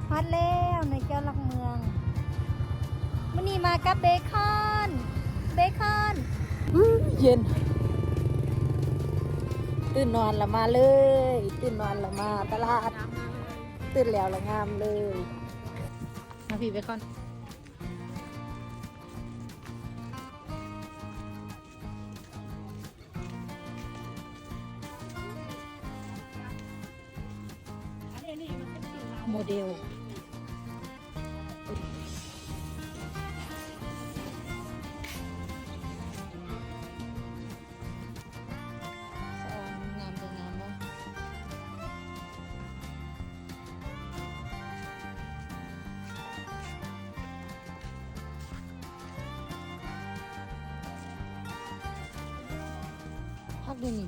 ຮອດແລ້ວໃນແກ້ວຫຼັກເມືອງ. ມື້ນີ້ມາກັບເບຄອນ ເບຄອນ. ອື້ ເຢັນ. ຕື່ນນອນລະມາເລີຍ ຕື່ນນອນລະມາຕະຫຼາດ ຕື່ນແລ້ວລະງາມເລີຍ. ມາພີ້ເບຄອນ. ໂມເດລ ສະອອນ ງາມບໍ່ ງາມບໍ່? ພັກເດນີ້.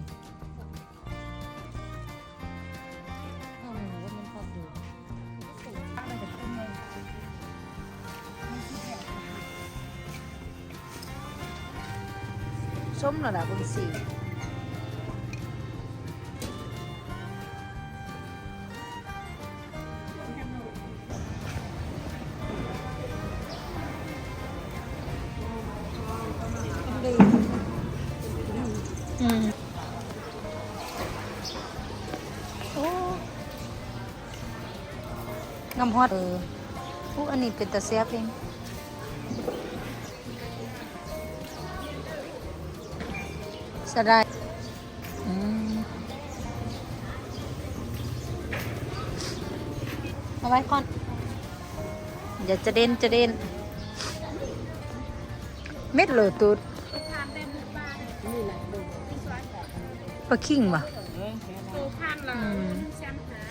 ຊົມແລ້ວລະເບິ່ງສີ. ອືມ ໂອ້ ງາມຮອດ ເອີ ໂອ້ ອັນນີ້ເປັນຕາແຊບເດ ສາຫຼ່າຍ. ອືມ ເອົາໄວ້ກ່ອນ ຢ່າຈະເດັນ ຈະເດັນ ເມັດໂລຕຸດ ປາຄິງຫວາ? ອືມ.